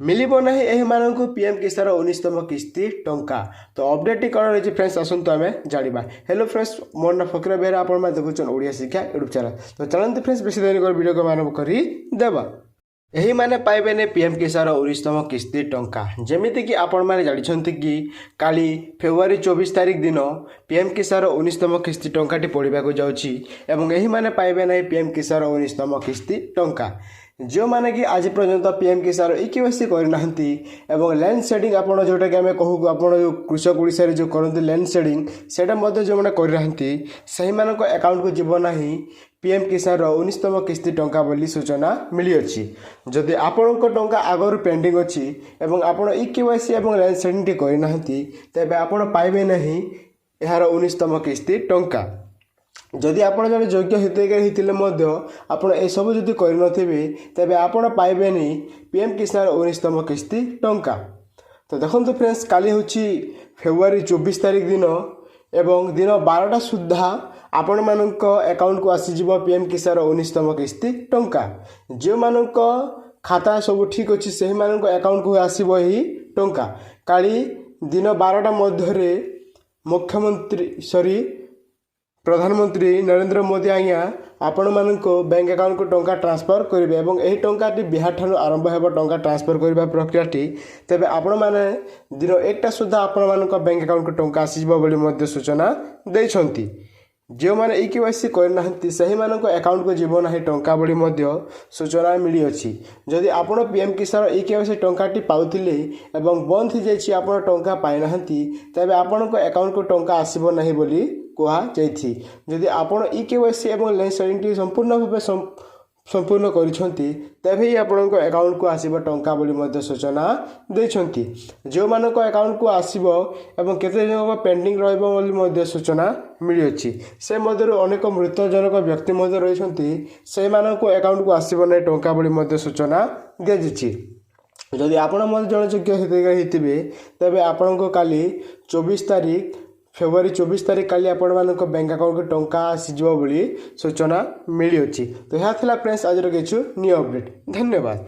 ମିଳିବ ନାହିଁ ଏହିମାନଙ୍କୁ ପିଏମ୍ କିଷାନ 19ତମ କିସ୍ତି ଟଙ୍କା। ତ ଅପଡେଟ୍ଟି କ'ଣ ରହିଛି ଫ୍ରେଣ୍ଡସ୍, ଆସନ୍ତୁ ଆମେ ଜାଣିବା। ହ୍ୟାଲୋ ଫ୍ରେଣ୍ଡସ୍, ମୋର ନାଁ ଫକୀର ବେହେରା, ଆପଣମାନେ ଦେଖୁଛନ୍ତି ଓଡ଼ିଆ ଶିକ୍ଷା ୟୁଟ୍ୟୁବ୍ ଚ୍ୟାନେଲ୍। ତ ଚାଲନ୍ତୁ ଫ୍ରେଣ୍ଡସ୍, ବେଶୀ ଦେରି କରି ଭିଡ଼ିଓକୁ ଆରମ୍ଭ କରି ଦେବା। ଏହିମାନେ ପାଇବେନି ପିଏମ୍ କିଷାନ 19ତମ କିସ୍ତି ଟଙ୍କା। ଯେମିତିକି ଆପଣମାନେ ଜାଣିଛନ୍ତି କି କାଲି ଫେବୃଆରୀ 24 ତାରିଖ ଦିନ ପିଏମ୍ କିଷାନ 19ତମ କିସ୍ତି ଟଙ୍କାଟି ପଡ଼ିବାକୁ ଯାଉଛି ଏବଂ ଏହିମାନେ ପାଇବେ ନାହିଁ ପିଏମ୍ କିଷାନ 19ତମ କିସ୍ତି ଟଙ୍କା, ଯେଉଁମାନେ କି ଆଜି ପର୍ଯ୍ୟନ୍ତ ପିଏମ୍ କିଷାନ ଇ କେୱାଇସି କରିନାହାନ୍ତି ଏବଂ ଲ୍ୟାଣ୍ଡ ସିଡ଼ିଂ, ଆପଣ ଯେଉଁଟାକି ଆମେ କହୁ, ଆପଣ ଯେଉଁ କୃଷକ ଓଡ଼ିଶାରେ ଯେଉଁ କରନ୍ତି ଲ୍ୟାଣ୍ଡ ସିଡ଼ିଂ, ସେଇଟା ମଧ୍ୟ ଯେଉଁମାନେ କରିନାହାନ୍ତି, ସେହିମାନଙ୍କ ଆକାଉଣ୍ଟକୁ ଯିବ ନାହିଁ ପିଏମ୍ କିଷାନର 19ତମ କିସ୍ତି ଟଙ୍କା ବୋଲି ସୂଚନା ମିଳିଅଛି। ଯଦି ଆପଣଙ୍କ ଟଙ୍କା ଆଗରୁ ପେଣ୍ଡିଂ ଅଛି ଏବଂ ଆପଣ ଇ କେୱାଇସି ଏବଂ ଲ୍ୟାଣ୍ଡ ସିଡ଼ିଂଟି କରିନାହାନ୍ତି, ତେବେ ଆପଣ ପାଇବେ ନାହିଁ ଏହାର 19ତମ କିସ୍ତି ଟଙ୍କା। ଯଦି ଆପଣ ଜଣେ ଯୋଗ୍ୟ ହିତାଧିକାରୀ ହେଇଥିଲେ ମଧ୍ୟ ଆପଣ ଏସବୁ ଯଦି କରିନଥିବେ, ତେବେ ଆପଣ ପାଇବେନି ପିଏମ୍ କିଷାନ 19ତମ କିସ୍ତି ଟଙ୍କା। ତ ଦେଖନ୍ତୁ ଫ୍ରେଣ୍ଡସ୍, କାଲି ହେଉଛି ଫେବୃଆରୀ 24 ତାରିଖ ଦିନ ଏବଂ ଦିନ 12ଟା ସୁଦ୍ଧା ଆପଣମାନଙ୍କ ଆକାଉଣ୍ଟକୁ ଆସିଯିବ ପିଏମ୍ କିଷାନ 19ତମ କିସ୍ତି ଟଙ୍କା। ଯେଉଁମାନଙ୍କ ଖାତା ସବୁ ଠିକ୍ ଅଛି, ସେହିମାନଙ୍କ ଆକାଉଣ୍ଟକୁ ଆସିବ ଏହି ଟଙ୍କା। କାଲି ଦିନ 12ଟା ମଧ୍ୟରେ ମୁଖ୍ୟମନ୍ତ୍ରୀ, ସରି, ପ୍ରଧାନମନ୍ତ୍ରୀ ନରେନ୍ଦ୍ର ମୋଦି ଆଜ୍ଞା ଆପଣମାନଙ୍କ ବ୍ୟାଙ୍କ ଆକାଉଣ୍ଟକୁ ଟଙ୍କା ଟ୍ରାନ୍ସଫର୍ କରିବେ ଏବଂ ଏହି ଟଙ୍କାଟି ବିହାରଠାରୁ ଆରମ୍ଭ ହେବ ଟଙ୍କା ଟ୍ରାନ୍ସଫର୍ କରିବା ପ୍ରକ୍ରିୟାଟି। ତେବେ ଆପଣମାନେ ଦିନ 1ଟା ସୁଦ୍ଧା ଆପଣମାନଙ୍କ ବ୍ୟାଙ୍କ ଆକାଉଣ୍ଟକୁ ଟଙ୍କା ଆସିଯିବ ବୋଲି ମଧ୍ୟ ସୂଚନା ଦେଇଛନ୍ତି। ଯେଉଁମାନେ ଇ କେୱାଇସି କରିନାହାନ୍ତି, ସେହିମାନଙ୍କ ଆକାଉଣ୍ଟକୁ ଯିବ ନାହିଁ ଟଙ୍କା ବୋଲି ମଧ୍ୟ ସୂଚନା ମିଳିଅଛି। ଯଦି ଆପଣ ପିଏମ୍ କିଷାନ ଇ କେୱାଇସି ଟଙ୍କାଟି ପାଉଥିଲେ ଏବଂ ବନ୍ଦ ହୋଇଯାଇଛି, ଆପଣ ଟଙ୍କା ପାଇନାହାନ୍ତି, ତେବେ ଆପଣଙ୍କ ଆକାଉଣ୍ଟକୁ ଟଙ୍କା ଆସିବ ନାହିଁ ବୋଲି କୁହାଯାଇଛି। ଯଦି ଆପଣ ଇ କେୱାଇସି ଏବଂ ଲ୍ୟାଣ୍ଡ ସିଡ଼ିଂଟି ସମ୍ପୂର୍ଣ୍ଣ ଭାବେ ସମ୍ପୂର୍ଣ୍ଣ କରିଛନ୍ତି, ତେବେ ହିଁ ଆପଣଙ୍କ ଆକାଉଣ୍ଟକୁ ଆସିବ ଟଙ୍କା ବୋଲି ମଧ୍ୟ ସୂଚନା ଦେଇଛନ୍ତି। ଯେଉଁମାନଙ୍କ ଆକାଉଣ୍ଟକୁ ଆସିବ ଏବଂ କେତେ ଜଣଙ୍କ ପେଣ୍ଡିଂ ରହିବ ବୋଲି ମଧ୍ୟ ସୂଚନା ମିଳିଅଛି। ସେ ମଧ୍ୟରୁ ଅନେକ ମୃତଜନକ ବ୍ୟକ୍ତି ମଧ୍ୟ ରହିଛନ୍ତି, ସେମାନଙ୍କୁ ଆକାଉଣ୍ଟକୁ ଆସିବ ନାହିଁ ଟଙ୍କା ବୋଲି ମଧ୍ୟ ସୂଚନା ଦିଆଯାଇଛି। ଯଦି ଆପଣ ମଧ୍ୟ ଜଣେ ଯୋଗ୍ୟ ହିତାଧିକାରୀ ହେଇଥିବେ, ତେବେ ଆପଣଙ୍କ କାଲି 24 ତାରିଖ, ଫେବୃଆରୀ 24 ତାରିଖ କାଲି ଆପଣମାନଙ୍କ ବ୍ୟାଙ୍କ ଆକାଉଣ୍ଟକୁ ଟଙ୍କା ଆସିଯିବ ବୋଲି ସୂଚନା ମିଳିଅଛି। ତ ଏହା ଥିଲା ଫ୍ରେଣ୍ଡସ୍, ଆଜିର କିଛି ନ୍ୟୁ ଅପଡ଼େଟ୍। ଧନ୍ୟବାଦ।